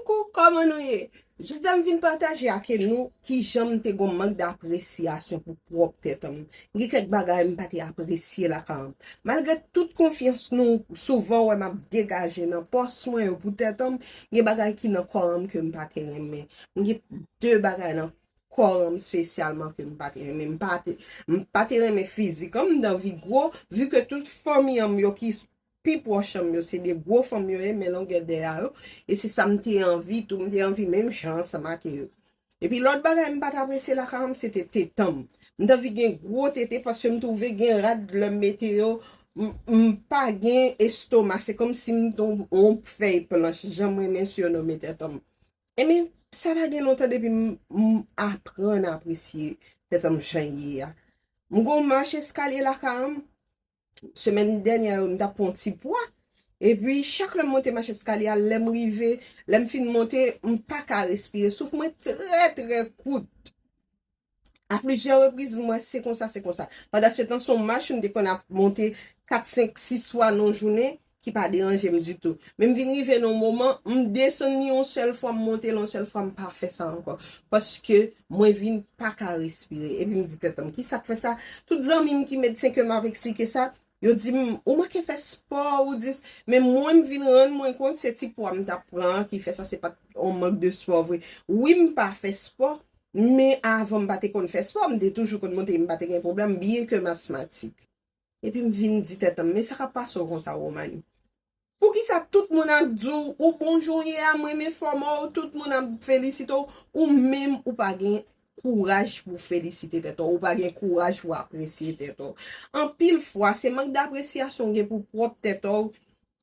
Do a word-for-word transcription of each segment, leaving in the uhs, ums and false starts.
Koukou, kòman nou ye? Jodi a m vin pataje ak nou kijan m te gon mank dapresyasyon pou pwòp tèt an m. Gen kèk bagay m pa te apresye lakay an m. Malgre tout konfyans nou souvan wè m ap degaje nan pòs mwen yo pou tèt an m, gen bagay ki nan kò an m ke m pa te renmen. M gen de bagay nan kò an m espesyalman ke m pa te renmen. M pa te, m pa te renmen fizik an m, m t anvi gwo, vi ke tout fanmi an m yo ki pi pwòch an m yo se de gwo fanm yo ye, men longè dèyè yo, e se sa m te anvi tou, m te anvi menm jan ansanm ak yo. Epi lòt bagay m pa t apresye lakay an m, se te tete an m. M t anvi gen gwo tete paske m twouve gen rad lè m mete yo, m, m pa gen estoma, se kòmsi m t on, on fèy planch, jan m renmen siyonome tèt an m. Ebyen, sa pa gen lontan depi m, m aprann apresye tèt an m jan l ye a. M gon mach eskalye lakay an m, semèn dènyè yo, m t ap pran yon ti pwa. Epi, chak lè m monte mach eskalye a, lè m rive, lè m fin monte, m pa ka respire. Souf mwen trè, trè kout. A plizyè repriz, m wè se konsa, se konsa. Pandan se tan, se yon mach m te konn ap monte kat, senk, sis fwa nan yon jounen, ki pa deranje m ditou. Men m vin rive nan yon moman, m desann li yon sèl fwa, m monte l yon sèl fwa, m pa fè sa ankò. Paske mwen vin pa ka respire. Epi m di tèt an m, "Kisa k fè sa?" Tout zanmi m ki medsen ke m ap eksplike sa, yo di m, "Ou manke fè spò, ou dis." Men mwen, m vin rann mwen kont se ti pwa m t ap pran an ki fè sa, se pa t yon mank de spò vre. Wi, m pa fè spò, men avan m pa te konn fè spò, m te toujou konn monte, m pa te gen pwoblèm, byen ke m asmatik. Epi m vin di tèt an m, "Men sa k ap pase w konsa, Romani? Poukisa tout moun ap di w, ou bon jan w ye a, m renmen fòm ou, tout moun ap felisite w, ou menm ou pa gen kouraj pou w felisite tèt ou, ou pa gen kouraj pou w apresye tèt ou?" Anpil fwa, se mank dapresyasyon w gen pou pwòp tèt ou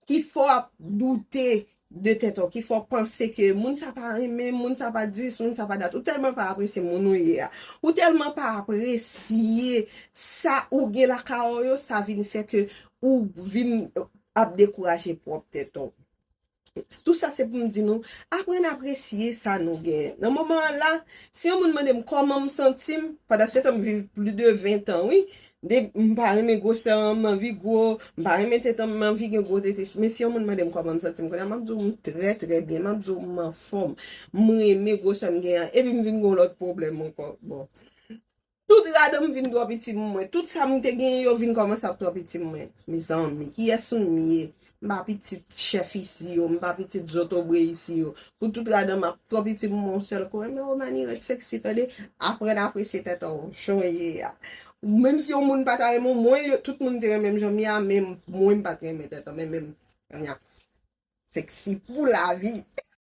ki fè w ap doute de tèt ou, ki fè w panse ke moun sa pa renmen, moun sa pa dis, moun sa pa dat. Ou tèlman pa apresye moun ou ye a. Ou tèlman pa apresye sa ou gen lakay ou yo, sa vin fè ke ou vin ap dekouraje pwòp tèt ou. Tou sa se pou m di nou, aprann apresye sa nou genyen. Nan moman an la, si yon moun mande m kòman m santi m, pandan se tan m viv plis de ven tan, wi, de, m pa renmen gwosè an, m anvi gwo, m pa renmen tete an, m anvi gen gwo tete. Men si yon moun mande m kòman m santi m, kounye a m ap di w m trè, trè byen, m ap di w m anfòm, m renmen gwosè m genyen an, epi m vin gen yon lòt pwoblèm ankò. Bon. Tout rad an m vin twò piti pou mwen. Tout sa m te genyen yo vin kòmanse ap twò piti pou mwen. Mezanmi, kiyès m ye? M pa pitit chèf isi yo, m pa pitit zotobre isi yo. Pou tout rad an m ap twò piti pou mwen yon sèl kou. Men Romani ret seksi, tande. Aprann apresye tèt ou, jan w ye a. Menm si yon moun pa ta renmen w, mwen, yo, tout moun te renmen m jan m ye a, men mwen m pa t renmen tèt an, men menm, nya. Seksi pou lavi.